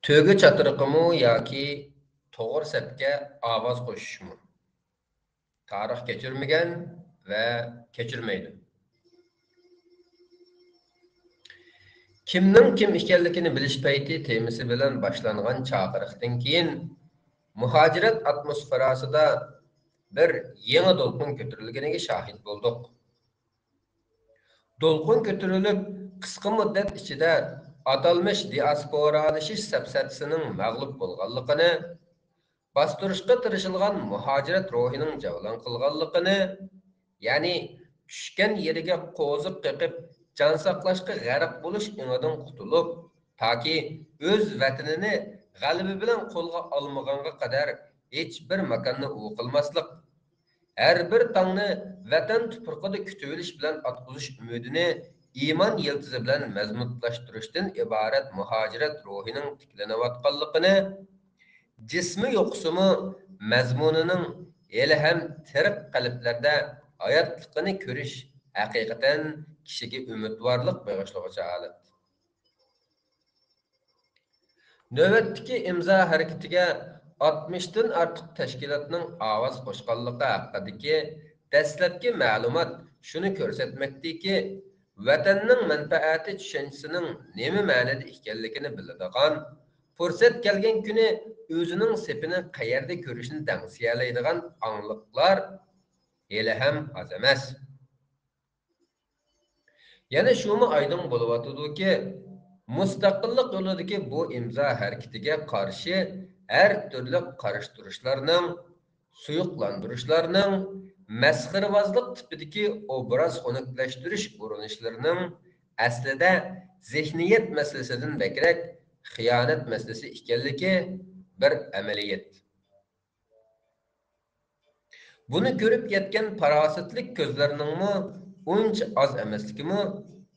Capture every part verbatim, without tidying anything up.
تۆگە چاتىرىقىمۇ ياكى توغرا سەپكە ئاۋاز قوشۇشمۇ؟ تارىخ كەچۈرمىگەن ۋە كەچۈرمەيدۇ. كىمنىڭ كىم ئىكەنلىكىنى بىلىش پەيتى تېمىسى بىلەن باشلانغان چاقىرىقتىن كېيىن، مۇھاجىرەت ئاتموسفېراسىدا بىر يېڭى دولقۇن كۆتۈرۈلگىنىگە شاھىت بولدۇق. دولقۇن كۆتۈرۈلۈپ، قىسقا مۇددەت ئىچىدە ئاتالمىش دىئاسپورالىشىش سەپسەتىسىنىڭ مەغلۇپ بولغانلىقىنى، باستۇرۇشقا تىرىشىلغان مۇھاجىرەت روھىنىڭ جەۋلان قىلغانلىقىنى، يەنى چۈشكەن يېرىگە قوزۇق قېقىپ، جان ساقلاشقا غەرق بولۇش ئېڭىدىن قۇتۇلۇپ، تاكى ئۆز ۋەتىنىنى غەلىبە بىلەن قولغا ئالمىغانغا قەدەر ھېچبىر ماكاننى ئۇۋا قىلماسلىق، ھەر بىر تاڭنى ۋەتەن تۇپرىقىدا كۈتۈۋېلىش بىلەن ئاتقۇزۇش ئۈمىدىنى ئىمان يىلتىزى بىلەن مەزمۇتلاشتۇرۇشتىن ئىبارەت مۇھاجىرەت روھىنىڭ تىكلىنىۋاتقانلىقىنى، جىسمى يوقىسىمۇ، مەزمۇنىنىڭ ھېلىھەم تىرىك قەلبلەردە ھاياتلىقىنى كۆرۈش ھەقىقەتەن كىشىگە ئۈمىدۋارلىق بېغىشلىغۇچى ھالەت. نۆۋەتتىكى ئىمزا ھەرىكىتىگە ئاتمىشتىن ئارتۇق تەشكىلاتنىڭ ئاۋاز قوشقانلىقى ھەققىدىكى دەسلەپكى مەلۇمات شۇنى كۆرسەتمەكتىكى، ۋەتەننىڭ مەنپەئەتى چۈشەنچىسىنىڭ نېمە مەنىدە ئىكەنلىكىنى بىلىدىغان، پۇرسەت كەلگەن كۈنى ئۆزىنىڭ سېپىنى قەيەردە كۆرۈشنى دەڭسىيەلەيدىغان ئاڭلىقلار ھېلىھەم ئاز ئەمەس. يەنە شۇمۇ ئايدىڭ بولۇۋاتىدۇكى، مۇستەقىللىق يولىدىكى بۇ ئىمزا ھەرىكىتىگە قارشى ھەر تۈرلۈك قارشى تۇرۇشلارنىڭ، سۇيۇقلاندۇرۇشلارنىڭ، مەسخىرىۋازلىق تىپىدىكى ئوبراز خۇنۈكلەشتۈرۈش ئۇرۇنۇشلىرىنىڭ ئەسلىدە زېھنىيەت مەسىلىسىدىن بەكرەك خىيانەت مەسىلىسى ئىكەنلىكى بىر ئەمەلىيەت. بۇنى كۆرۈپ يەتكەن پاراسەتلىك كۆزلەرنىڭمۇ ئۇنچە ئاز ئەمەسلىكىمۇ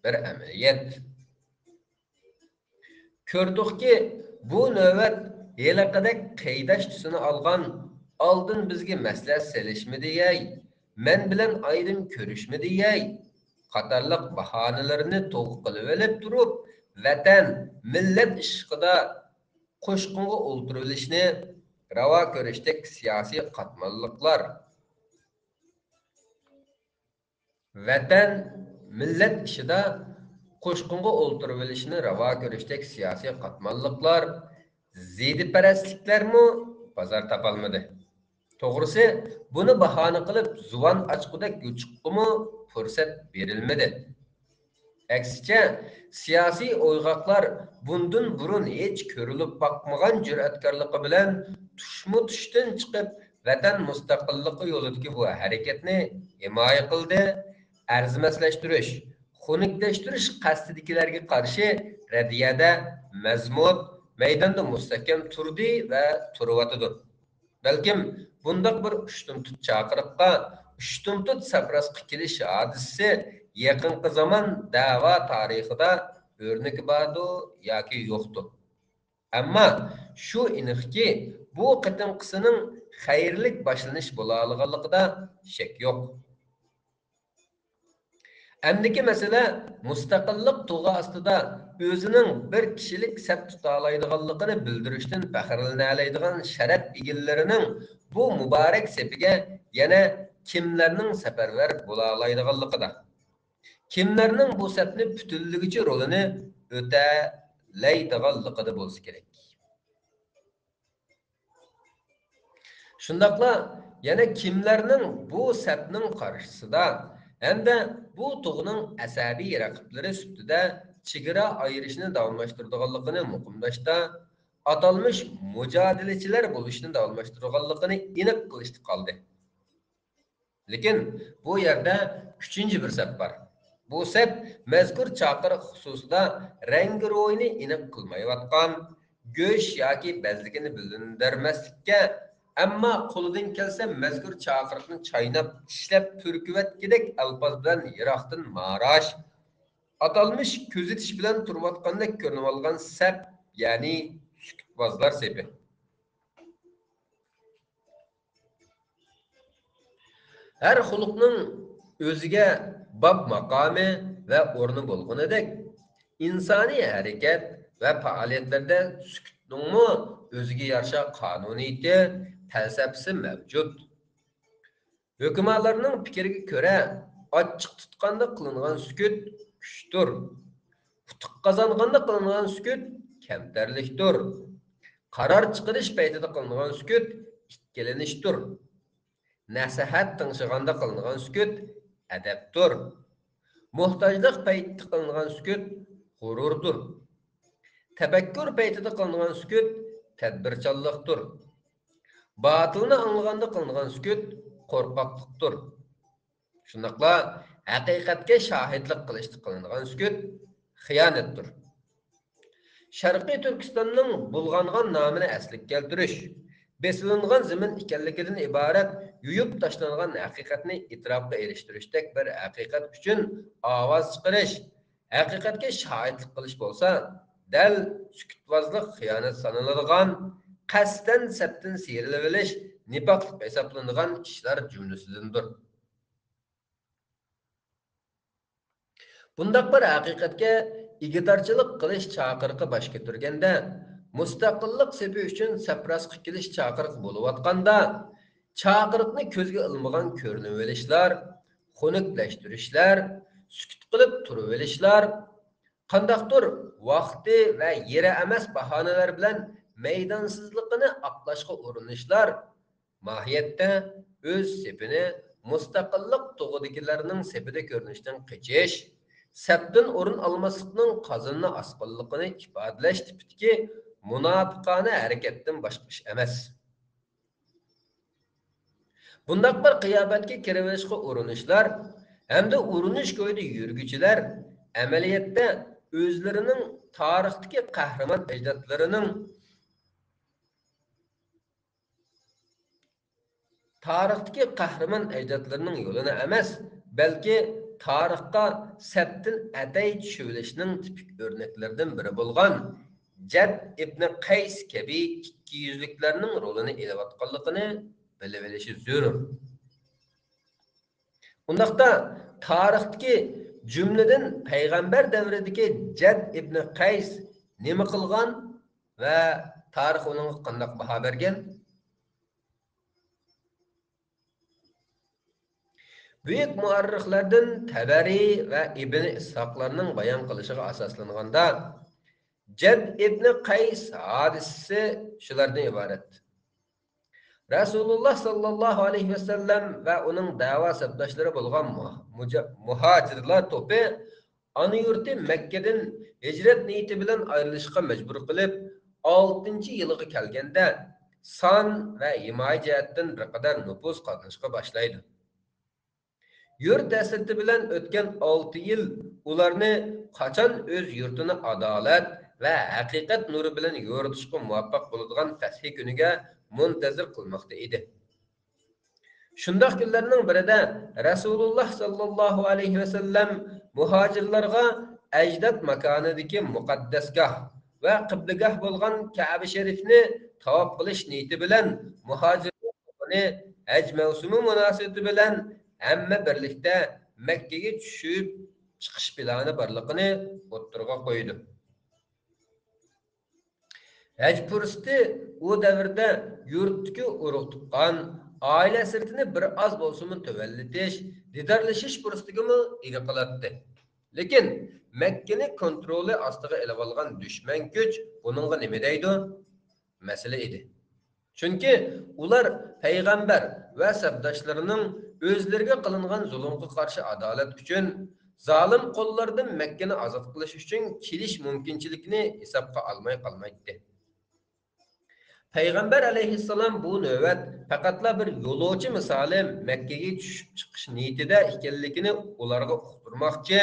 بىر ئەمەلىيەت. كۆردۇقكى، بۇ نۆۋەت ھېلىقىدەك قېيىداش تۈسىنى ئالغان، ئالدىن بىزگە مەسلىھەت سېلىشمىدى ھەي، مەن بىلەن ئايرىم كۆرۈشمىدى ھەي قاتارلىق باھانىلىرىنى توغا قىلىۋېلىپ تۇرۇپ، ۋەتەن، مىللەت ئىشقىدا قوشقىنغا ئولتۇرۇۋېلىشنى راۋا كۆرۈشتەك سىياسىي قاتماللىقلار. ۋەتەن، مىللەت ئىشىدا قوشقىنغا ئولتۇرۇۋېلىشنى راۋا كۆرۈشتەك سىياسىي قاتماللىقلار، زىدىپەرەسلىكلەرمۇ بازار تاپالمىدى. توغرىسى، بۇنى باھانە قىلىپ زۇۋان ئاچقۇدەك يوچۇققىمۇ پۇرسەت بېرىلمىدى. ئەكسىچە، سىياسىي ئويغاقلار بۇندىن بۇرۇن ھېچ كۆرۈلۈپ باقمىغان جۈرئەتكارلىقى بىلەن تۇشمۇ تۇشتىن چىقىپ، ۋەتەن مۇستەقىللىقى يولىدىكى بۇ ھەرىكەتنى ھىمايە قىلدى، ئەرزىمەسلەشتۈرۈش، خۇنۈكلەشتۈرۈش قەستىدىكىلەرگە قارشى رەددىيەدە مەزمۇت، مەيداندا مۇستەھكەم تۇردى ۋە تۇرۇۋاتىدۇ. بەلكىم بۇنداق بىر ئۇشتۇمتۇت چاقىرىققا، ئۇشتۇمتۇت سەپراسقا كېلىش ھادىسىسى يېقىنقى زامان دەۋا تارىخىدا ئۆرنىكى باردۇ ياكى يوقتۇ. ئەمما شۇ ئېنىقكى، بۇ قېتىمقىسىنىڭ خەيرلىك باشلىنىش بولالىغانلىقىدا شەك يوق. ئەمدىكى مەسىلە مۇستەقىللىق تۇغى ئاستىدا ئۆزىنىڭ بىر كىشىلىك سەپ تۇتالايدىغانلىقىنى بىلدۈرۈشتىن پەخىرلىنەلەيدىغان شەرەپ ئىگىلىرىنىڭ بۇ مۇبارەك سېپىگە يەنە كىملەرنىڭ سەپەرۋەر بولالايدىغانلىقىدا، كىملەرنىڭ بۇ سەپنى پۈتۈنلىگۈچى رولىنى ئۆتەلەيدىغانلىقىدا بولسا كېرەك. شۇنداقلا يەنە كىملەرنىڭ بۇ سەپنىڭ قارشىسىدا ھەمدە بۇ تۇغنىڭ ئەسەبىي رەقىبلىرى سۈپىتىدە چېگرا ئايرىشنى داۋاملاشتۇرىدىغانلىقىنى مۇقىملاشتا، ئاتالمىش مۇجادىلىچىلەر بولۇشنى داۋاملاشتۇرىدىغانلىقىنى ئېنىق قىلىشتا قالدى. لېكىن بۇ يەردە ئۈچىنچى بىر سەپ بار. بۇ سەپ مەزكۇر چاقىرىق خۇسۇسىدا رەڭگىرويىنى ئېنىق قىلمايۋاتقان، گۆش ياكى بەزلىكىنى بىلىندۈرمەسلىككە، ئەمما قولىدىن كەلسە مەزكۇر چاقىرىقنى چايناپ، چىشلەپ پۈركۈۋەتكۈدەك ئەلپاز بىلەن يىراقتىن ماراش، ئاتالمىش كۆزىتىش بىلەن تۇرۇۋاتقاندەك كۆرۈنۈۋالغان سەپ، يەنى سۈكۈتۋازلار سېپى. ھەر خۇلقنىڭ ئۆزىگە باب ماقامى ۋە ئورنى بولغىنىدەك، ئىنسانىي ھەرىكەت ۋە پائالىيەتلەردە سۈكۈت ئۇنىڭمۇ ئۆزىگە يارىشا قانۇنىيىتى، پەلسەپىسى مەۋجۇت. ھۆكۈمالارنىڭ پىكرىگە كۆرە، ئاچچىق تۇتقاندا قىلىنغان سۈكۈت كۈچتۇر. ئۇتۇق قازانغاندا قىلىنغان سۈكۈت كەمتەرلىكتۇر. قارار چىقىرىش پەيتىدە قىلىنغان سۈكۈت ئىككىلىنىشتۇر. نەسىھەت تىڭشىغاندا قىلىنغان سۈكۈت ئەدەپتۇر. موھتاجلىق پەيتىدە قىلىنغان سۈكۈت غۇرۇردۇر. تەپەككۇر پەيتىدە قىلىنغان سۈكۈت تەدبىرچانلىقتۇر. باتىلنى ئاڭلىغاندا قىلىنغان سۈكۈت قورقاقلىقتۇر. شۇنداقلا ھەقىقەتكە شاھىتلىق قىلىشتا قىلىنغان سۈكۈت خىيانەتتۇر. شەرقىي تۈركىستاننىڭ بۇلغانغان نامىنى ئەسلىگە كەلتۈرۈش، بېسىلىنغان زېمىن ئىكەنلىكىدىن ئىبارەت يۇيۇپ تاشلانغان ھەقىقەتنى ئېتىراپقا ئېرىشتۈرۈشتەك بىر ھەقىقەت ئۈچۈن ئاۋاز چىقىرىش، ھەقىقەتكە شاھىتلىق قىلىش بولسا، دەل سۈكۈتۋازلىق، خىيانەت سانىلىدىغان، قەستەن سەپتىن سىيرىلىۋېلىش، نىپاقلىق ھېسابلىنىدىغان ئىشلار جۈملىسىدىندۇر. بۇنداق بىر ھەقىقەتكە ئىگىدارچىلىق قىلىش چاقىرىقى باش كۆتۈرگەندە، مۇستەقىللىق سېپى ئۈچۈن سەپراسقا كېلىش چاقىرىقى بولۇۋاتقاندا، چاقىرىقنى كۆزگە ئىلمىغان كۆرۈنۈۋېلىشلار، خۇنۈكلەشتۈرۈشلەر، سۈكۈت قىلىپ تۇرۇۋېلىشلار، قانداقتۇر ۋاقتى ۋە يېرى ئەمەس باھانىلەر بىلەن مەيدانسىزلىقىنى ئاقلاشقا ئۇرۇنۇشلار، ماھىيەتتە ئۆز سېپىنى مۇستەقىللىق تۇغىدىكىلەرنىڭ سېپىدە كۆرۈنۈشتىن قېچىش، سەپتىن ئورۇن ئالماسلىقنىڭ قازىنىنى ئاسقانلىقىنى ئىپادىلەش تىپىدىكى مۇناپىقانە ھەرىكەتتىن باشقا ئىش ئەمەس. بۇنداق بىر قىياپەتكە كىرىۋېلىشقا ئۇرۇنۇشلار ھەمدە ئۇرۇنۇش كويىدا يۈرگۈچىلەر ئەمەلىيەتتە ئۆزلىرىنىڭ تارىختىكى قەھرىمان ئەجدادلىرىنىڭ تارىختىكى قەھرىمان ئەجدادلىرىنىڭ يولىنى ئەمەس، بەلكى تارىخقا سەپتىن ئەتەي چۈشۈۋېلىشنىڭ تىپىك ئۆرنەكلىرىدىن بىرى بولغان جەد ئىبنى قەيس كەبى ئىككىيۈزلۈكلەرنىڭ رولىنى ئېلىۋاتقانلىقىنى بىلىۋېلىشى زۆرۈر. ئۇنداقتا، تارىختىكى، جۈملىدىن پەيغەمبەر دەۋرىدىكى جەد ئىبنى قەيس نېمە قىلغان ۋە تارىخ ئۇنىڭغا قانداق باھا بەرگەن؟ بۈيۈك مۇئەررىخلەردىن تەبەرى ۋە ئىبن ئىسھاقلارنىڭ بايان قىلىشىغا ئاساسلانغاندا، جەد ئىبنى قەيس ھادىسىسى شۇلاردىن ئىبارەت. رەسۇلۇللا ساللاللاھۇ ئەلەيھى ۋەسەللەم ۋە ئۇنىڭ دەۋا سەپداشلىرى بولغان مۇ-، مۇجا-، مۇھاجىرلار توپى ئانا يۇرتى مەككىدىن ھىجرەت نىيىتى بىلەن ئايرىلىشقا مەجبۇر قىلىپ، ئالتىنچى يىلىغا كەلگەندە، سان ۋە ھىمايە جەھەتتىن بىر قەدەر نوپۇز قازىنىشقا باشلايدۇ. يۇرت ھەسرىتى بىلەن ئۆتكەن ئالتە يىل ئۇلارنى قاچان ئۆز يۇرتىنى ئادالەت ۋە ھەقىقەت نۇرى بىلەن يورۇتۇشقا مۇۋەپپەق بولىدىغان پەتھى كۈنىگە مۇنتەزىر قىلماقتا ئىدى. شۇنداق كۈنلەرنىڭ بىرىدە رەسۇلۇللا ساللاللاھۇ ئەلەيھى ۋەسەللەم مۇھاجىرلارغا ئەجداد ماكانىدىكى مۇقەددەسگاھ ۋە قىبلىگاھ بولغان كەبە شەرىفنى تاۋاپ قىلىش نىيىتى بىلەن مۇھاجىرلار توپىنى ھەج مەۋسۇمى مۇناسىۋىتى بىلەن ھەممە بىرلىكتە مەككىگە چۈشۈپ چىقىش پىلانى بارلىقىنى ئوتتۇرىغا قويىدۇ. ھەج پۇرسىتى ئۇ دەۋردە يۇرتتىكى ئۇرۇق-تۇغقان، ئائىلە ھەسرىتىنى بىر ئاز بولسىمۇ تۆۋەنلىتىش، دىدارلىشىش پۇرسىتىگىمۇ ئىگە قىلاتتى. لېكىن مەككىنى كونترولى ئاستىغا ئېلىۋالغان دۈشمەن كۈچ بۇنىڭغا نېمە دەيدۇ؟ مەسىلە ئىدى. چۈنكى ئۇلار پەيغەمبەر ۋە سەپداشلىرىنىڭ ئۆزلىرىگە قىلىنغان زۇلۇمغا قارشى ئادالەت ئۈچۈن زالىم قوللاردىن مەككىنى ئازاد قىلىش ئۈچۈن كېلىش مۇمكىنچىلىكىنى ھېسابقا ئالماي قالمايتتى. پەيغەمبەر ئەلەيھىسسالام بۇ نۆۋەت پەقەتلا بىر يولۇچى مىسالى مەككىگە چۈشۈپ چىقىش نىيىتىدە ئىكەنلىكىنى ئۇلارغا ئۇقتۇرماقچى،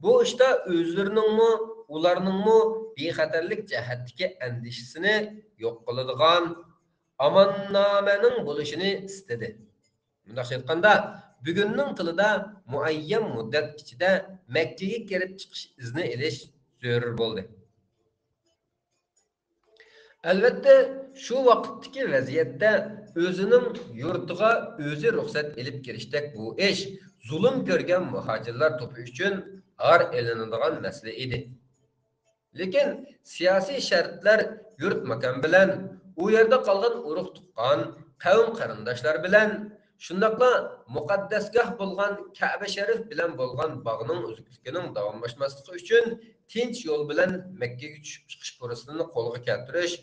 بۇ ئىشتا ئۆزلىرىنىڭمۇ، ئۇلارنىڭمۇ بىخەتەرلىك جەھەتتىكى ئەندىشىسىنى يوق قىلىدىغان ئاماننامەنىڭ بولۇشىنى ئىستىدى. مۇنداقچە ئېيتقاندا، بۈگۈننىڭ تىلىدا مۇئەييەن مۇددەت ئىچىدە مەككىگە كىرىپ چىقىش ئىزنى ئېلىش زۆرۈر بولدى. ئەلۋەتتە، شۇ ۋاقىتتىكى ۋەزىيەتتە ئۆزىنىڭ يۇرتىغا ئۆزى رۇخسەت ئېلىپ كىرىشتەك بۇ ئىش زۇلۇم كۆرگەن مۇھاجىرلار توپى ئۈچۈن ھار ئېلىنىدىغان مەسىلە ئىدى. لېكىن سىياسىي شەرتلەر يۇرت-ماكان بىلەن، ئۇ يەردە قالغان ئۇرۇق-تۇغقان، قەۋم-قېرىنداشلار بىلەن، شۇنداقلا مۇقەددەسگاھ بولغان كەبە شەرىف بىلەن بولغان باغنىڭ ئۈزۈكلۈكىنىڭ داۋاملاشماسلىقى ئۈچۈن تىنچ يول بىلەن مەككىگە چۈشۈپ چىقىش پۇرسىتىنى قولغا كەلتۈرۈش،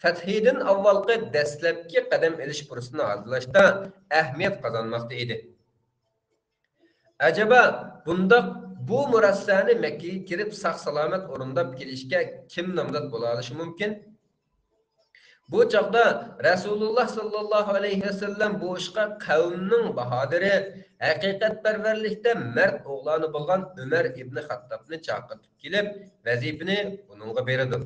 فەتھىدىن ئاۋۋالقى دەسلەپكى قەدەم ئېلىش پۇرسىتىنى ھازىرلاشتا ئەھمىيەت قازانماقتا ئىدى. ئەجەبا، بۇنداق بۇ مۇرەسسەنى مەككىگە كىرىپ ساق-سالامەت ئورۇنداپ كېلىشكە كىم نامزات بولالىشى مۇمكىن؟ بۇ چاغدا رەسۇلۇللا ساللاللاھۇ ئەلەيھى ۋەسەللەم بۇ ئىشقا قەۋمنىڭ باھادىرى، ھەقىقەتپەرۋەرلىكتە مەرد ئوغلانى بولغان ئۆمەر ئىبنى خەتتابنى چاقىرتىپ كېلىپ، ۋەزىپىنى ئۇنىڭغا بېرىدۇ.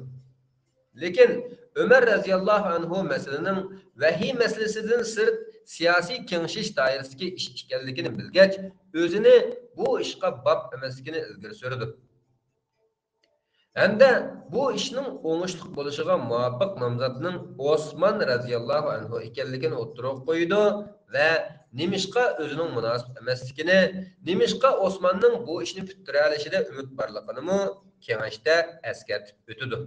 لېكىن ئۆمەر رەزىياللاھۇ ئەنھۇ مەسىلىنىڭ ۋەھىي مەسىلىسىدىن سىرت سىياسىي كېڭىشىش دائىرىسىدىكى ئىش ئىكەنلىكىنى بىلگەچ، ئۆزىنى بۇ ئىشقا باب ئەمەسلىكىنى ئىلگىرى سۈرىدۇ. ھەمدە بۇ ئىشنىڭ ئوڭۇشلۇق بولۇشىغا مۇۋاپىق نامزاتنىڭ ئوسمان رەزىياللاھۇ ئەنھۇ ئىكەنلىكىنى ئوتتۇرىغا قويىدۇ ۋە نېمىشقا ئۆزىنىڭ مۇناسىپ ئەمەسلىكىنى، نېمىشقا ئوسماننىڭ بۇ ئىشنى پۈتتۈرەلىشىدە ئۈمىد بارلىقىنىمۇ كېڭەشتە ئەسكەرتىپ ئۆتىدۇ.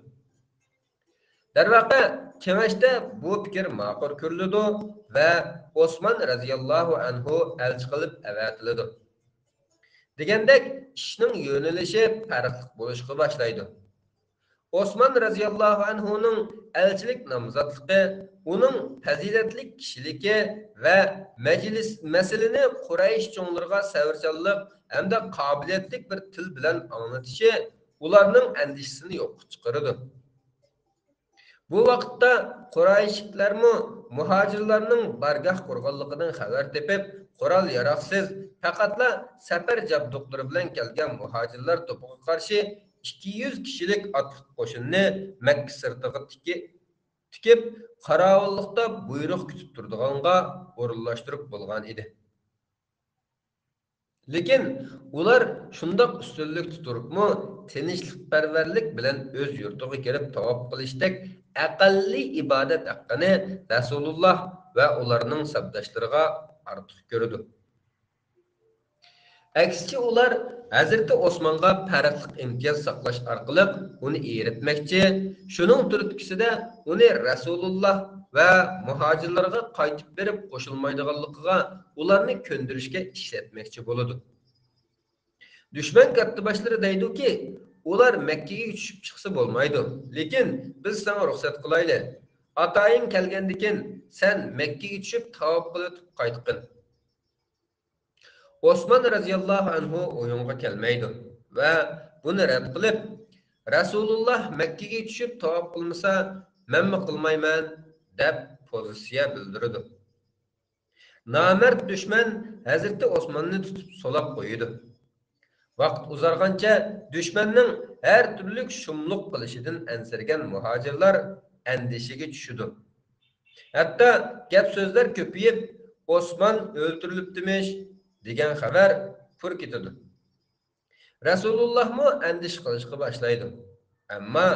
دەرۋەقە، كېڭەشتە بۇ پىكىر ماقۇل كۆرۈلىدۇ ۋە ئوسمان رەزىياللاھۇ ئەنھۇ ئەلچى قىلىپ ئەۋەتىلىدۇ. دېگەندەك، ئىشنىڭ يۆنىلىشى پەرقلىق بولۇشقا باشلايدۇ. ئوسمان رەزىياللاھۇ ئەنھۇنىڭ ئەلچىلىك نامزاتلىقى، ئۇنىڭ پەزىلەتلىك كىشىلىكى ۋە مەجلىس مەسىلىنى قۇرەيش چوڭلىرىغا سەۋرچانلىق ھەمدە قابىلىيەتلىك بىر تىل بىلەن ئاڭلىتىشى ئۇلارنىڭ ئەندىشىسىنى يوققا چىقىرىدۇ. بۇ ۋاقىتتا قۇرەيشلىكلەرمۇ مۇھاجىرلارنىڭ بارگاھ قۇرغانلىقىدىن خەۋەر تېپىپ، قورال-ياراغسىز، پەقەتلا سەپەر جابدۇقلىرى بىلەن كەلگەن مۇھاجىرلار توپىغا قارشى ئىككى يۈز كىشىلىك ئاتلىق قوشۇننى مەككە سىرتىغا تىكى-، تىكىپ، قاراۋۇللۇقتا بۇيرۇق كۈتۈپ تۇرىدىغانغا ئورۇنلاشتۇرۇپ بولغان ئىدى. لېكىن ئۇلار شۇنداق ئۈستۈنلۈكتە تۇرۇپمۇ، تىنچلىقپەرۋەرلىك بىلەن ئۆز يۇرتىغا كىرىپ تاۋاپ قىلىشتەك ئەقەللىي ئىبادەت ھەققىنى رەسۇلۇللا ۋە ئۇلارنىڭ سەپداشلىرىغا ئارتۇق كۆرىدۇ. ئەكسىچە، ئۇلار ھەزرىتى ئوسمانغا پەرقلىق ئىمتىياز ساقلاش ئارقىلىق ئۇنى ئېرىتمەكچى، شۇنىڭ تۈرتكىسىدە ئۇنى رەسۇلۇللا ۋە مۇھاجىرلارغا قايتىپ بېرىپ قوشۇلمايدىغانلىقىغا ئۇلارنى كۆندۈرۈشكە ئىشلەتمەكچى بولىدۇ. دۈشمەن كاتتىباشلىرى دەيدۇكى، ئۇلار مەككىگە چۈشۈپ چىقسا بولمايدۇ، لېكىن بىز ساڭا رۇخسەت قىلايلى. ئاتايىڭ كەلگەندىكىن سەن مەككىگە چۈشۈپ تاۋاپ قىلىۋېتىپ قايتقىن. ئوسمان رەزىياللاھۇ ئەنھۇ ئويۇنغا كەلمەيدۇ ۋە بۇنى رەت قىلىپ، رەسۇلۇللا مەككىگە چۈشۈپ تاۋاپ قىلمىسا، مەنمۇ قىلمايمەن، دەپ پوزىتسىيە بىلدۈرىدۇ. نامەرد دۈشمەن ھەزرىتى ئوسماننى تۇتۇپ سولاپ قويىدۇ. ۋاقىت ئۇزارغانچە دۈشمەننىڭ ھەر تۈرلۈك شۇملۇق قىلىشىدىن ئەنسىرىگەن مۇھاجىرلار ئەندىشىگە چۈشىدۇ. ھەتتا گەپ-سۆزلەر كۆپىيىپ، «ئوسمان ئۆلتۈرۈلۈپتىمىش» دېگەن خەۋەر پۇر كېتىدۇ. رەسۇلۇللاھمۇ ئەندىشە قىلىشقا باشلايدۇ. ئەمما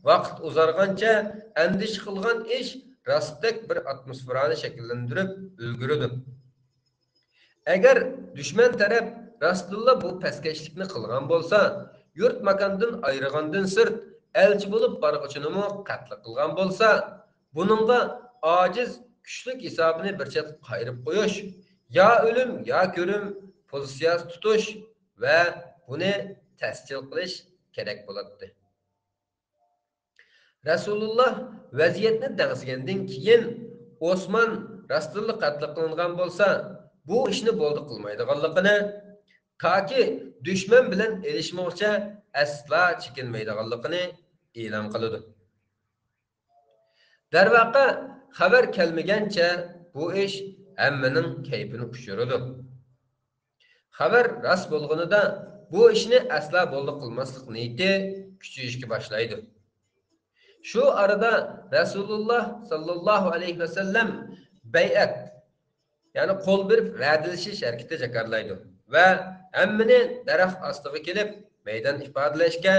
ۋاقىت ئۇزارغانچە ئەندىشە قىلغان ئىش راستتەك بىر ئاتموسفېرانى شەكىللەندۈرۈپ ئۈلگۈرىدۇ. ئەگەر دۈشمەن تەرەپ راستتىنلا بۇ پەسكەشلىكنى قىلغان بولسا، يۇرت-ماكاندىن ئايرىغاندىن سىرت، ئەلچى بولۇپ بارغۇچىنىمۇ قەتل قىلغان بولسا، بۇنىڭغا ئاجىز، كۈچلۈك ھېسابىنى بىر چەتكە قايرىپ قويۇش، يا ئۆلۈم، يا كۆرۈم پوزىتسىيەسى تۇتۇش ۋە بۇنى تەسجىل قىلىش كېرەك بولاتتى. رەسۇلۇللا ۋەزىيەتنى دەڭسىگەندىن كېيىن، ئوسمان راستتىنلا قەتل قىلىنغان بولسا، بۇ ئىشنى بولدى قىلمايدىغانلىقىنى، تاكى دۈشمەن بىلەن ئېلىشمىغۇچە ئەسلا چېكىنمەيدىغانلىقىنى ئېلان قىلىدۇ. دەرۋەقە، خەۋەر كەلمىگەنچە بۇ ئىش ھەممىنىڭ كەيپىنى ئۇچۇرىدۇ. خەۋەر راست بولغىنىدا، بۇ ئىشنى ئەسلا بولدى قىلماسلىق نىيىتى كۈچىيىشكە باشلايدۇ. شۇ ئارىدا رەسۇلۇللا ساللاللاھۇ ئەلەيھى ۋەسەللەم بەيئەت، يەنى قول بېرىپ ۋەدىلىشىش ھەرىكىتى جاكارلايدۇ ۋە ھەممىنى دەرەخ ئاستىغا كېلىپ مەيدان ئىپادىلەشكە،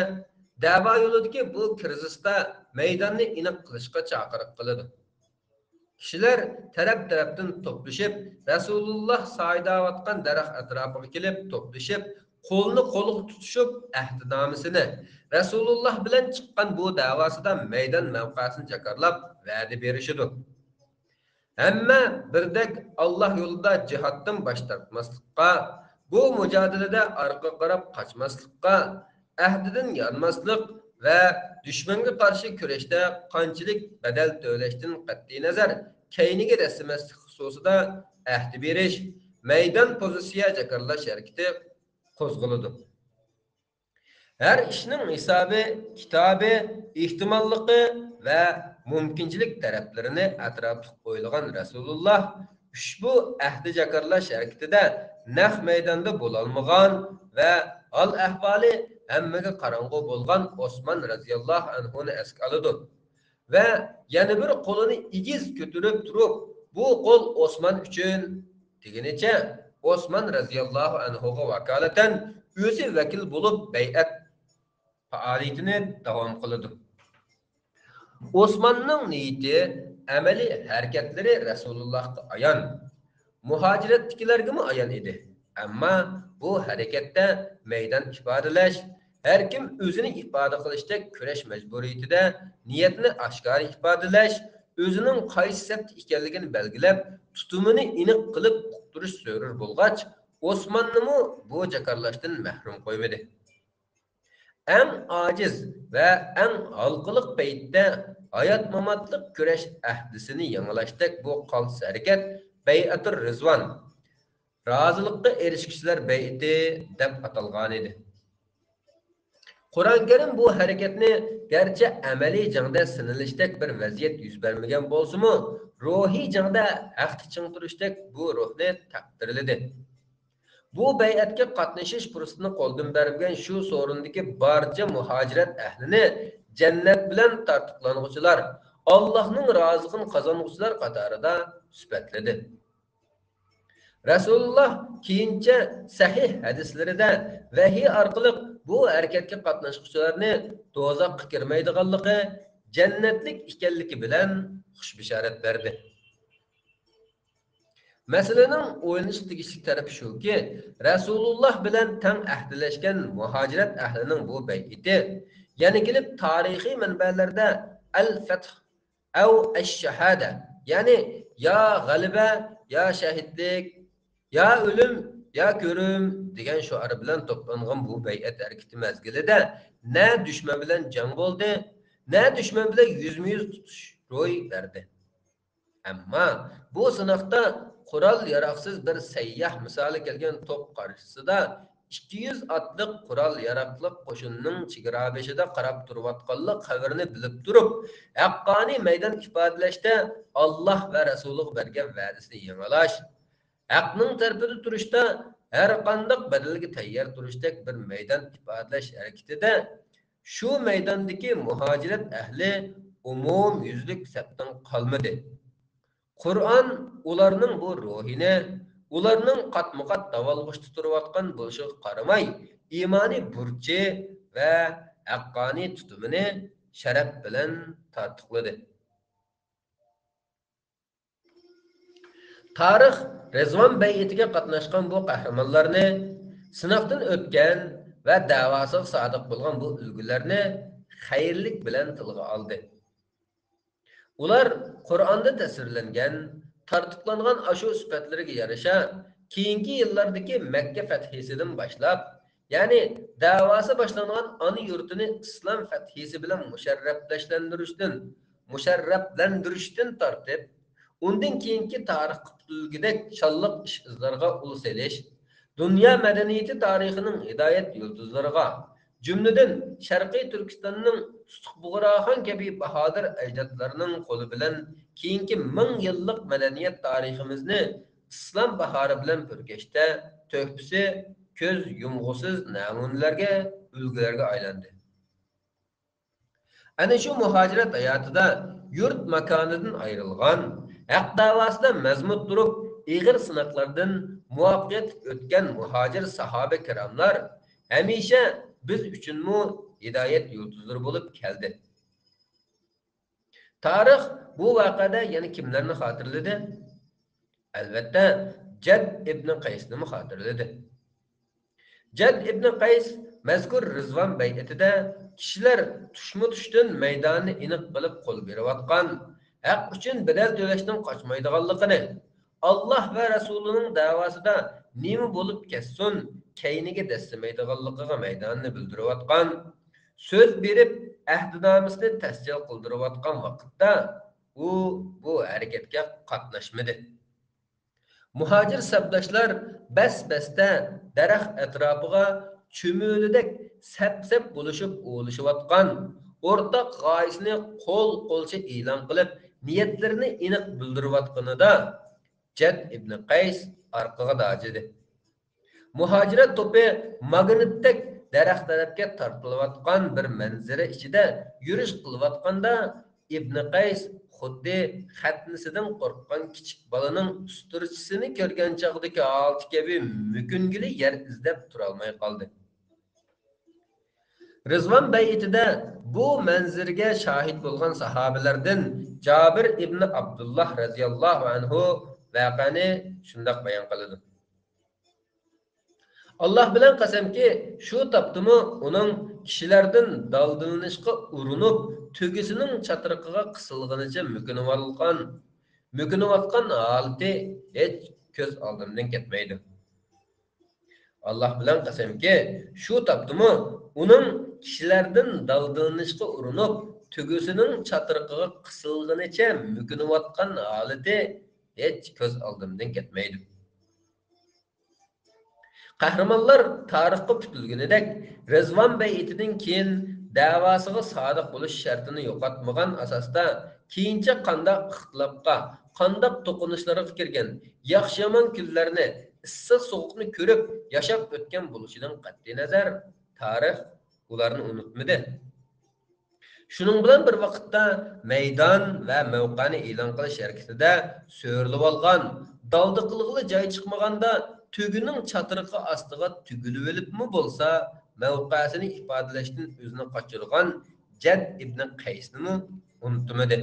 دەۋا يولىدىكى بۇ كىرىزىستا مەيداننى ئېنىق قىلىشقا چاقىرىق قىلىدۇ. كىشىلەر تەرەپ-تەرەپتىن توپلىشىپ، رەسۇلۇللا سايىداۋاتقان دەرەخ ئەتراپىغا كېلىپ توپلىشىپ، قولنى قولغا تۇتۇشۇپ، ئەھدىنامىسىنى، رەسۇلۇللاھ بىلەن چىققان بۇ دەۋاسىدا مەيدان مەۋقەسىنى جاكارلاپ، ۋەدە بېرىشىدۇ. ھەممە بىردەك ئاللاھ يولىدا جىھادتىن باش تارتماسلىققا، بۇ مۇجادىلىدە ئارقىغا قاراپ قاچماسلىققا، ئەھدىدىن يانماسلىق ۋە دۈشمەنگە قارشى كۈرەشتە قانچىلىك بەدەل تۆلەشتىن قەتئىينەزەر، كەينىگە دەسسىمەسلىك خۇسۇسىدا ئەھدە بېرىش، مەيدان پوزىتسىيە جاكارلاش ھەرىكىتى قوزغىلىدۇ. ھەر ئىشنىڭ ھېسابى، كىتابى، ئېھتىماللىقى ۋە مۇمكىنچىلىك تەرەپلىرىنى ئەتراپلىق ئويلىغان رەسۇلۇللاھ ئۇشبۇ ئەھدى جاكارلاش ھەرىكىتىدە نەق مەيداندا بولالمىغان ۋە ھال-ئەھۋالى ھەممىگە قاراڭغۇ بولغان ئوسمان رەزىياللاھۇ ئەنھۇنى ئەسكە ئالىدۇ. ۋە يەنە بىر قولىنى ئېگىز كۆتۈرۈپ تۇرۇپ، بۇ قول ئوسمان ئۈچۈن دېگىنىچە، ئوسمان رەزىياللاھۇ ئەنھۇغا ۋاكالىتەن ئۆزى ۋەكىل بولۇپ بەيئەت پائالىيىتىنى داۋام قىلىدۇ. ئوسماننىڭ نىيىتى، ئەمەلىي ھەرىكەتلىرى رەسۇلۇللاھقا ئايان، مۇھاجىرەتتىكىلەرگىمۇ ئايان ئىدى. ئەمما بۇ ھەرىكەتتە مەيدان ئىپادىلەش، ھەركىم ئۆزىنى ئىپادە قىلىشتەك كۈرەش مەجبۇرىيىتىدە نىيەتنى ئاشكارا ئىپادىلەش، ئۆزىنىڭ قايسى سەپتە ئىكەنلىكىنى بەلگىلەپ، تۇتۇمىنى ئېنىق قىلىپ ئۇقتۇرۇش زۆرۈر بولغاچ، ئوسماننىمۇ بۇ جاكارلاشتىن مەھرۇم قويمىدى. ئەڭ ئاجىز ۋە ئەڭ ھالقىلىق پەيتتە ھايات-ماماتلىق كۈرەش ئەھدىسىنى يېڭىلاشتەك بۇ قالتىس ھەرىكەت بەيئەتۇر رىزۋان، رازىلىققا ئېرىشكۈچىلەر بەيئىتى دەپ ئاتالغانىدى. قۇرئان كەرىم بۇ ھەرىكەتنى گەرچە ئەمەلىي جەڭدە سىنىلىشتەك بىر ۋەزىيەت يۈز بەرمىگەن بولسىمۇ، روھىي جەڭدە ھەقتە چىڭ تۇرۇشتەك بۇ روھنى تەقدىرلىدى. بۇ بەيئەتكە قاتنىشىش پۇرسىتىنى قولدىن بەرمىگەن شۇ سورۇندىكى بارچە مۇھاجىرەت ئەھلىنى جەننەت بىلەن تارتۇقلانغۇچىلار، ئاللاھنىڭ رازىلىقىنى قازانغۇچىلار قاتارىدا سۈپەتلىدى. رەسۇلۇللاھ كېيىنچە سەھىھ ھەدىسلىرىدە ۋەھىي ئارقىلىق بۇ ھەرىكەتكە قاتناشقۇچىلارنى دوزاخقا كىرمەيدىغانلىقى، جەننەتلىك ئىكەنلىكى بىلەن خۇش بېشارەت بەردى. مەسىلىنىڭ ئويلىنىشقا تېگىشلىك تەرىپى شۇكى، رەسۇلۇللاھ بىلەن تەڭ ئەھدىلەشكەن مۇھاجىرەت ئەھلىنىڭ بۇ بەيئىتى يەنە كېلىپ تارىخىي مەنبەلەردە ئەل-فەتھ ئەۋ ئەش-شاھادە، يەنى يا غەلىبە، يا شەھىدلىك، يا ئۆلۈم، يا كۆرۈم دېگەن شوئار بىلەن توپلانغان بۇ بەيئەت ھەرىكىتى مەزگىلىدە نە دۈشمەن بىلەن جەڭ بولدى، نە دۈشمەن بىلەن يۈزمۇ يۈز تۇتۇش روي بەردى. ئەمما بۇ سىناقتا قورال-ياراغسىز بىر سەيياھ مىسالى كەلگەن توپ قارشىسىدا ئىككى يۈز ئاتلىق قورال-ياراغلىق قوشۇننىڭ چېگرا بېشىدا قاراپ تۇرۇۋاتقانلىق خەۋىرىنى بىلىپ تۇرۇپ، ھەققانىي مەيدان ئىپادىلەشتە ئاللاھ ۋە رەسۇلىغا بەرگەن ۋەدىسىنى يېڭىلاش، ھەقنىڭ تەرىپىدە تۇرۇشتا ھەرقانداق بەدەلگە تەييار تۇرۇشتەك بىر مەيدان ئىپادىلەش ھەرىكىتىدە شۇ مەيداندىكى مۇھاجىرەت ئەھلى ئومۇميۈزلۈك سەپتىن قالمىدى. قۇرئان ئۇلارنىڭ بۇ روھىنى، ئۇلارنىڭ قاتمۇقات داۋالغۇشتا تۇرۇۋاتقان بولۇشىغا قارىماي، ئىمانىي بۇرچى ۋە ھەققانىي تۇتۇمىنى شەرەپ بىلەن تارتۇقلىدى. تارىخ رىزۋان بەيئىتىگە قاتناشقان بۇ قەھرىمانلارنى، سىناقتىن ئۆتكەن ۋە دەۋاسىغا سادىق بولغان بۇ ئۈلگىلەرنى خەيرلىك بىلەن تىلغا ئالدى. ئۇلار قۇرئاندا تەسۋىرلەنگەن، تارتۇقلانغان ئاشۇ سۈپەتلىرىگە يارىشا، كېيىنكى يىللاردىكى مەككە فەتھىسىدىن باشلاپ، يەنى دەۋاسى باشلانغان ئانا يۇرتىنى ئىسلام فەتھىسى بىلەن مۇشەررەپلەشلەندۈرۈشتىن، مۇشەررەپلەندۈرۈشتىن تارتىپ، ئۇندىن كېيىنكى تارىخقا پۈتۈلگۈدەك شانلىق ئىش-ئىزلارغا ئۇل سېلىش، دۇنيا مەدەنىيىتى تارىخىنىڭ ھىدايەت يۇلتۇزلىرىغا، جۈملىدىن، شەرقىي تۈركىستاننىڭ سۇتۇق بۇغراخان كەبى باھادىر ئەجدادلارنىڭ قولى بىلەن كېيىنكى مىڭ يىللىق مەدەنىيەت تارىخىمىزنى ئىسلام باھارى بىلەن پۈركەشتە تۆھپىسى كۆز يۇمغۇسىز نەمۇنىلەرگە، ئۈلگىلەرگە ئايلاندى. ئەنە شۇ مۇھاجىرەت ھاياتىدا يۇرت ماكانىدىن ئايرىلغان، ھەق دەۋاسىدا مەزمۇت تۇرۇپ، ئېغىر سىناقلاردىن مۇۋەپپەقىيەتلىك ئۆتكەن مۇھاجىر ساھابە كىراملار ھەمىشە بىز ئۈچۈنمۇ ھىدايەت يۇلتۇزلىرى بولۇپ كەلدى. تارىخ بۇ ۋەقەدە يەنە كىملەرنى خاتىرىلىدى؟ ئەلۋەتتە، جەد ئىبنى قەيسنىمۇ خاتىرىلىدى. جەد ئىبنى قەيس مەزكۇر رىزۋان بەيئىتىدە كىشىلەر تۇشمۇتۇشتىن مەيداننى ئېنىق بىلىپ قول بېرىۋاتقان، ھەق ئۈچۈن بەدەل تۆلەشتىن قاچمايدىغانلىقىنى، ئاللاھ ۋە رەسۇلىنىڭ دەۋاسىدا نېمە بولۇپ كەتسۇن، كەينىگە دەسسىمەيدىغانلىقىغا مەيداننى بىلدۈرۈۋاتقان، سۆز بېرىپ، ئەھدىنامىسىنى تەسجىل قىلدۇرۇۋاتقان ۋاقىتتا، ئۇ بۇ ھەرىكەتكە قاتناشمىدى. مۇھاجىر سەپداشلار بەس-بەستە دەرەخ ئەتراپىغا چۈمۈلىدەك سەپ-سەپ بولۇشۇپ ئۇۋىلىشىۋاتقان، ئورتاق غايىسىنى قول-قولچە ئېلان قىلىپ، نىيەتلىرىنى ئېنىق بىلدۈرۈۋاتقىنىدا، جەد ئىبنى قەيس ئارقىغا داجىدى. مۇھاجىرەت توپى ماگنىتتەك دەرەخ تەرەپكە تارتىلىۋاتقان بىر مەنزىرە ئىچىدە يۈرۈش قىلىۋاتقاندا، ئىبنى قەيس خۇددى خەتنىسىدىن قورققان كىچىك بالىنىڭ ئۇستىرىچىسىنى كۆرگەن چاغدىكى ھالىتى كەبى مۆكۈنگىلى يەر ئىزدەپ تۇرالماي قالدى. رىزۋان بەيئىتىدە بۇ مەنزىرىگە شاھىت بولغان ساھابىلەردىن جابىر ئىبنى ئابدۇللاھ رەزىياللاھۇ ئەنھۇ ۋەقەنى شۇنداق بايان قىلىدۇ. ئاللاھ بىلەن قەسەمكى، شۇ تاپتىمۇ ئۇنىڭ كىشىلەردىن دالدىلىنىشقا ئۇرۇنۇپ، تۆگىسىنىڭ چاترىقىغا قىسىلغىنىچە مۆكۈنۈۋالغان، مۆكۈنۈۋاتقان ھالىتى ھېچ كۆز ئالدىمدىن كەتمەيدۇ. ئاللاھ بىلەن قەسەمكى، شۇ تاپتىمۇ ئۇنىڭ كىشىلەردىن دالدىلىنىشقا ئۇرۇنۇپ، تۆگىسىنىڭ چاترىقىغا قىسىلغىنىچە مۆكۈنۈۋاتقان ھالىتى ھېچ كۆز ئالدىمدىن كەتمەيدۇ. قەھرىمانلار تارىخقا پۈتۈلگىنىدەك، رىزۋان بەيئىتىدىن كېيىن دەۋاسىغا سادىق بولۇش شەرتىنى يوقاتمىغان ئاساستا، كېيىنچە قانداق ئىختىلاپقا، قانداق توقۇنۇشلارغا كىرگەن، ياخشى-يامان كۈنلەرنى، ئىسسىق-سوغۇقنى كۆرۈپ ياشاپ ئۆتكەن بولۇشىدىن قەتئىينەزەر، تارىخ ئۇلارنى ئۇنتۇمىدى. شۇنىڭ بىلەن بىر ۋاقىتتا، مەيدان ۋە مەۋقەنى ئېلان قىلىش ھەرىكىتىدە سۆرىلىۋالغان، دالدا قىلغىلى جاي چىقمىغاندا، تۆگىنىڭ چاترىقى ئاستىغا تۈگۈلۈۋېلىپمۇ بولسا، مەۋقەسىنى ئىپادىلەشتىن ئۆزىنى قاچۇرغان جەد ئىبنى قەيسنىمۇ ئۇنتۇمىدى.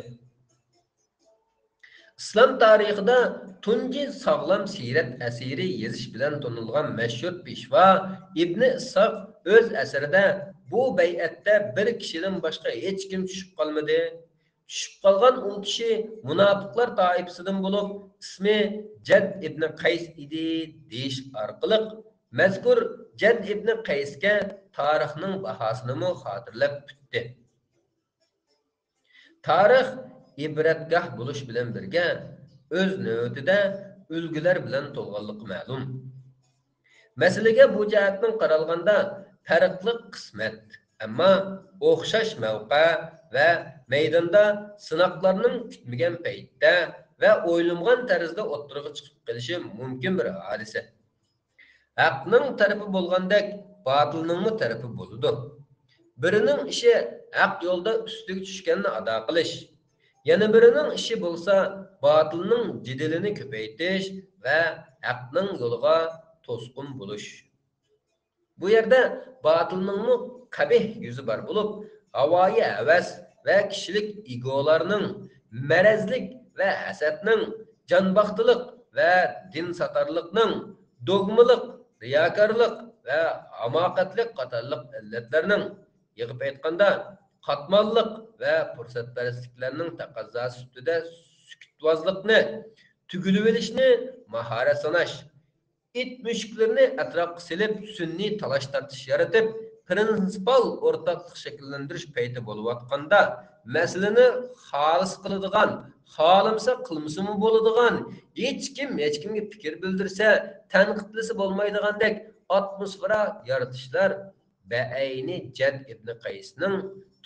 ئىسلام تارىخىدا تۇنجى ساغلام سىيرەت ئەسىرى يېزىش بىلەن تونۇلغان مەشھۇر پېشۋا ئىبنى ئىسھاق ئۆز ئەسىرىدە، بۇ بەيئەتتە بىر كىشىدىن باشقا ھېچكىم چۈشۈپ قالمىدى. چۈشۈپ قالغان ئۇ كىشى مۇناپىقلار تائىپىسىدىن بولۇپ، ئىسمى جەد ئىبنى قەيس ئىدى، دېيىش ئارقىلىق مەزكۇر جەد ئىبنى قەيسكە تارىخنىڭ باھاسىنىمۇ خاتىرىلەپ ئۆتتى. تارىخ ئىبرەتگاھ بولۇش بىلەن بىرگە، ئۆز نۆۋىتىدە ئۈلگىلەر بىلەن تولغانلىقى مەلۇم. مەسىلىگە بۇ جەھەتتىن قارالغاندا، پەرقلىق قىسمەت، ئەمما ئوخشاش مەۋقە ۋە مەيداندا سىناقلارنىڭ كۈتمىگەن پەيتتە ۋە ئويلىمىغان تەرزدە ئوتتۇرىغا چىقىپ قېلىشى مۇمكىن بىر ھادىسە. ھەقنىڭ تەرىپى بولغاندەك، باتىلنىڭمۇ تەرىپى بولىدۇ. بىرىنىڭ ئىشى ھەق يولدا ئۈستىگە چۈشكەننى ئادا قىلىش، يەنە بىرىنىڭ ئىشى بولسا باتىلنىڭ جېدىلىنى كۆپەيتىش ۋە ھەقنىڭ يولىغا توسقۇن بولۇش. بۇ يەردە باتىلنىڭمۇ قەبىھ يۈزى بار بولۇپ، ھاۋايى ھەۋەس ۋە كىشىلىك ئىگولارنىڭ، مەرەزلىك ۋە ھەسەتنىڭ، جانباختىلىق ۋە دىن ساتارلىقنىڭ، دوگمىلىق، رىياكارلىق ۋە ھاماقەتلىك قاتارلىق ئىللەتلەرنىڭ، يىغىپ ئېيتقاندا، قاتماللىق ۋە پۇرسەتپەرەسلىكلەرنىڭ تەقەززاسى سۈپىتىدە سۈكۈتۋازلىقنى، تۈگۈلۈۋېلىشنى ماھارەت ساناش، ئىت مۈشۈكلىرىنى ئەتراپقا سېلىپ، سۈنئىي تالاش-تارتىش يارىتىپ، پىرىنسىپال ئورتاقلىق شەكىللەندۈرۈش پەيتى بولۇۋاتقاندا، مەسىلىنى خالىسا قىلىدىغان، خالىمىسا قىلمىسىمۇ بولىدىغان، ھېچكىم ھېچكىمگە پىكىر بىلدۈرسە، تەنقىدلىسە بولمايدىغاندەك ئاتموسفېرا يارىتىشلار بەئەينى جەد ئىبنى قەيسنىڭ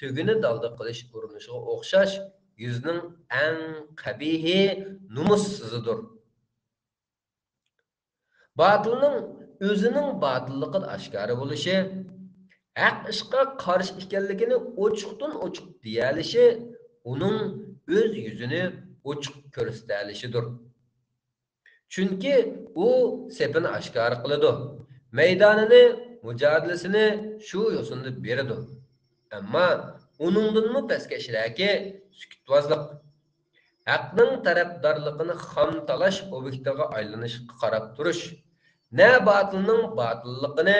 تۆگىنى دالدا قىلىش ئۇرۇنۇشىغا ئوخشاش يۈزنىڭ ئەڭ قەبىھى، نومۇسسىزىدۇر. باتىلنىڭ ئۆزىنىڭ باتىللىقىدا ئاشكارا بولۇشى، ھەق ئىشقا قارشى ئىكەنلىكىنى ئوچۇقتىن ئوچۇق دېيەلىشى، ئۇنىڭ ئۆز يۈزىنى ئوچۇق كۆرسىتەلىشىدۇر. چۈنكى ئۇ سېپىنى ئاشكارا قىلىدۇ، مەيدانىنى، مۇجادىلىسىنى شۇ يوسۇندا بېرىدۇ. ئەمما ئۇنىڭدىنمۇ پەسكەشرەكى سۈكۈتۋازلىق. ھەقنىڭ تەرەپدارلىقىنى خام تالاش ئوبيېكتىغا ئايلىنىشقا قاراپ تۇرۇش، نە باتىلنىڭ باتىللىقىنى،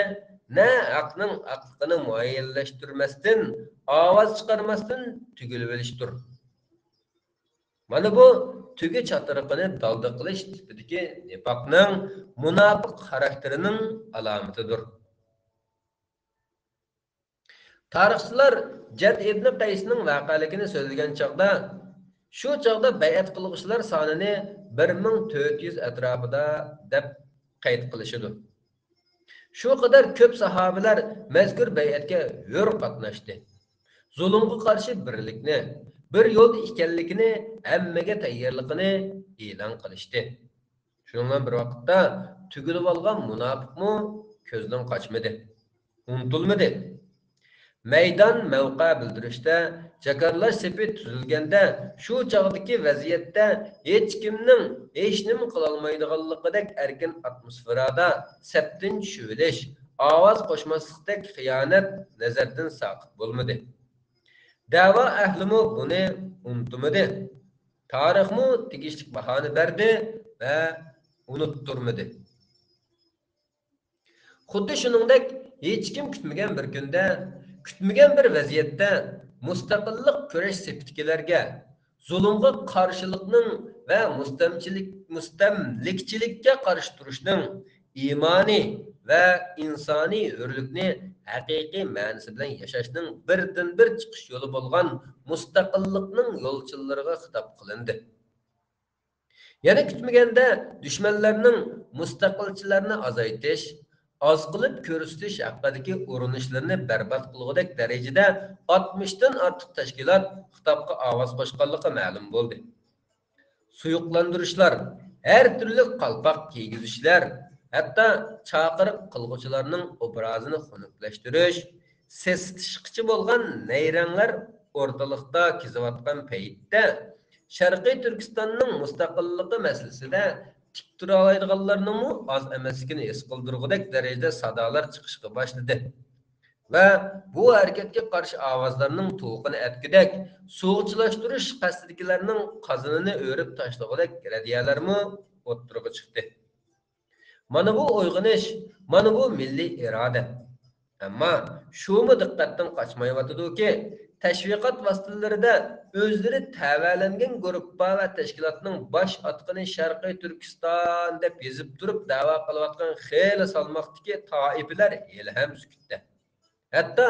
نە ھەقنىڭ ھەقلىقىنى مۇئەييەنلەشتۈرمەستىن، ئاۋاز چىقارماستىن تۈگۈلۈۋېلىشتۇر. مانا بۇ تۆگە چاتىرىقىنى دالدا قىلىش تىپىدىكى نىپاقنىڭ، مۇناپىق خاراكتېرىنىڭ ئالامىتىدۇر. تارىخچىلار جەد ئىبنى قەيسنىڭ ۋەقەلىكىنى سۆزلىگەن چاغدا، شۇ چاغدا بەيئەت قىلغۇچىلار سانىنى بىر مىڭ تۆت يۈز ئەتراپىدا دەپ قەيت قىلىشىدۇ. شۇ قەدەر كۆپ ساھابىلەر مەزكۇر بەيئەتكە ھۆر قاتناشتى. زۇلۇمغا قارشى بىرلىكنى، بىر يولدا ئىكەنلىكىنى، ھەممىگە تەييارلىقىنى ئېلان قىلىشتى. شۇنىڭ بىلەن بىر ۋاقىتتا، تۈگۈلۈۋالغان مۇناپىقمۇ كۆزدىن قاچمىدى، ئۇنتۇلمىدى. مەيدان، مەۋقە بىلدۈرۈشتە، جاكارلاش سېپى تۈزۈلگەندە، شۇ چاغدىكى ۋەزىيەتتە ھېچكىمنىڭ ھېچنېمە قىلالمايدىغانلىقىدەك ئەركىن ئاتموسفېرادا سەپتىن چۈشۈۋېلىش، ئاۋاز قوشماسلىقتەك خىيانەت نەزەردىن ساقىت بولمىدى. دەۋا ئەھلىمۇ بۇنى ئۇنتۇمىدى. تارىخمۇ تېگىشلىك باھانى بەردى ۋە ئۇنتۇرمىدى. خۇددى شۇنىڭدەك، ھېچكىم كۈتمىگەن بىر كۈندە، كۈتمىگەن بىر ۋەزىيەتتە مۇستەقىللىق كۈرەش سېپىدىكىلەرگە، زۇلۇمغا قارشىلىقنىڭ ۋە مۇستەمچىلىك، مۇستەملىكىچىلىككە قارشى تۇرۇشنىڭ ئىمانىي ۋە ئىنسانىي ھۆرلۈكنى ھەقىقىي مەنىسى بىلەن ياشاشنىڭ بىردىنبىر چىقىش يولى بولغان مۇستەقىللىقنىڭ يولچىلىرىغا خىتاب قىلىندى. يەنە كۈتمىگەندە دۈشمەنلەرنىڭ مۇستەقىلچىلەرنى ئازايتىش، ئاز قىلىپ كۆرسىتىش ھەققىدىكى ئۇرۇنۇشلىرىنى بەربات قىلغۇدەك دەرىجىدە ئاتمىشتىن ئارتۇق تەشكىلات خىتابقا ئاۋاز قوشقانلىقى مەلۇم بولدى. سۇيۇقلاندۇرۇشلار، ھەر تۈرلۈك قالپاق كىيگۈزۈشلەر، ھەتتا چاقىرىق قىلغۇچىلارنىڭ ئوبرازىنى خۇنۈكلەشتۈرۈش، سېسىتىشقىچە بولغان نەيرەڭلەر ئورتىلىقتا كېزىۋاتقان پەيتتە، شەرقىي تۈركىستاننىڭ مۇستەقىللىقى مەسىلىسىدە تىك تۇرالايدىغانلارنىڭمۇ ئاز ئەمەسلىكىنى ھېس قىلدۇرغۇدەك دەرىجىدە سادالار چىقىشقا باشلىدى ۋە بۇ ھەرىكەتكە قارشى ئاۋازلارنىڭ توۋىقىنى ئەتكۈدەك، سۇغا چىلاشتۇرۇش قەستىدىكىلەرنىڭ قازىنىنى ئۆرۈپ تاشلىغۇدەك رەددىيەلەرمۇ ئوتتۇرىغا چىقتى. مانا بۇ ئويغىنىش، مانا بۇ مىللىي ئىرادە. ئەمما شۇمۇ دىققەتتىن قاچمايۋاتىدۇكى، تەشۋىقات ۋاسىتىلىرىدە ئۆزلىرى تەۋەلەنگەن گۇرۇپپا ۋە تەشكىلاتنىڭ باش ئاتقىنى شەرقىي تۈركىستان دەپ يېزىپ تۇرۇپ دەۋا قىلىۋاتقان خېلى سالماقتىكى تائىپىلەر ھېلىھەم سۈكۈتتە. ھەتتا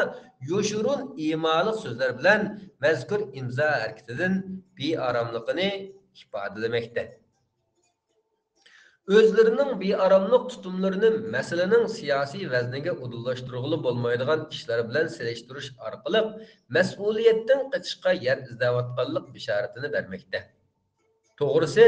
يوشۇرۇن ئىمالىق سۆزلەر بىلەن مەزكۇر ئىمزا ھەرىكىتىدىن بىئاراملىقىنى ئىپادىلىمەكتە. ئۆزلىرىنىڭ بىئاراملىق تۇتۇملىرىنى مەسىلىنىڭ سىياسىي ۋەزنىگە ئۇدۇللاشتۇرغىلى بولمايدىغان ئىشلار بىلەن سېلىشتۇرۇش ئارقىلىق مەسئۇلىيەتتىن قېچىشقا يەر ئىزدەۋاتقانلىق بىشارىتىنى بەرمەكتە. توغرىسى،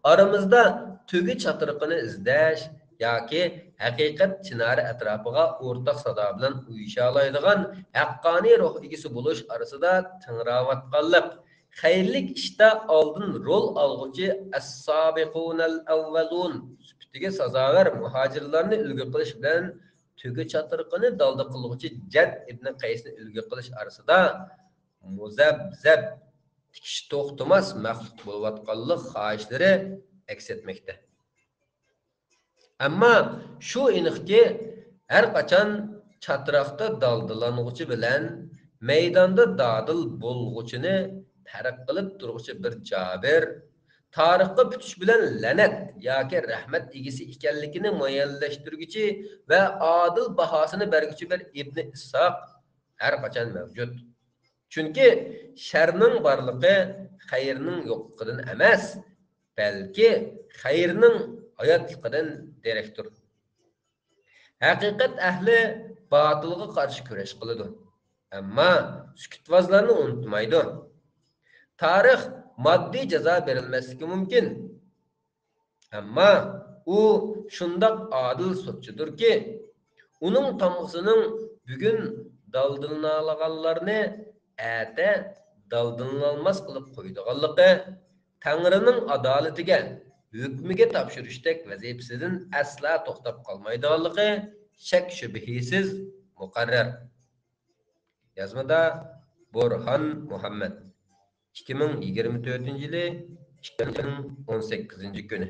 ئارىمىزدا تۆگە چاتىرىقىنى ئىزدەش ياكى ھەقىقەت چىنارى ئەتراپىغا ئورتاق سادا بىلەن ئۇيۇشالايدىغان ھەققانىي روھ ئىگىسى بولۇش ئارىسىدا تىڭراۋاتقانلىق، خەيرلىك ئىشتا ئالدىن رول ئالغۇچى ئەس-سابىقۇنەل ئەۋۋەلۇن سۈپىتىگە سازاۋەر مۇھاجىرلارنى ئۈلگە قىلىش بىلەن تۆگە چاتىرىقىنى دالدا قىلغۇچى جەد ئىبنى قەيسنى ئۈلگە قىلىش ئارىسىدا مۇزەبزەب، تىكىشى توختىماس مەخلۇق بولۇۋاتقانلىق خاھىشلىرى ئەكس ئەتمەكتە. ئەمما شۇ ئېنىقكى، ھەر قاچان چاتراقتا دالدىلانغۇچى بىلەن مەيداندا دادىل بولغۇچىنى پەرق قىلىپ تۇرغۇچى بىر جابىر، تارىخقا پۈتۈش بىلەن لەنەت ياكى رەھمەت ئىگىسى ئىكەنلىكىنى مۇئەييەنلەشتۈرگۈچى ۋە ئادىل باھاسىنى بەرگۈچى بىر ئىبنى ئىسھاق ھەر قاچان مەۋجۇت. چۈنكى شەرنىڭ بارلىقى خەيرنىڭ يوقلۇقىدىن ئەمەس، بەلكى خەيرنىڭ ھاياتلىقىدىن دېرەكتۇر. ھەقىقەت ئەھلى باتىلغا قارشى كۈرەش قىلىدۇ، ئەمما سۈكۈتۋازلارنى ئۇنتۇمايدۇ. تارىخ ماددىي جازا بېرىلمەسلىكى مۇمكىن، ئەمما ئۇ شۇنداق ئادىل سوتچىدۇركى، ئۇنىڭ تامغىسىنىڭ بۈگۈن دالدىلىنالىغانلارنى ئەتە دالدىلىنالماس قىلىپ قويىدىغانلىقى، تەڭرىنىڭ ئادالىتىگە، ھۆكمىگە تاپشۇرۇشتەك ۋەزىپىسىدىن ئەسلا توختاپ قالمايدىغانلىقى شەك-شۈبھىسىز مۇقەررەر. يازمىدا بۇرھان مۇھەممەد. ئىككى مىڭ يىگىرمە تۆتىنچى يىلى ئىككىنچى ئاينىڭ ئون سەككىزىنچى كۈنى.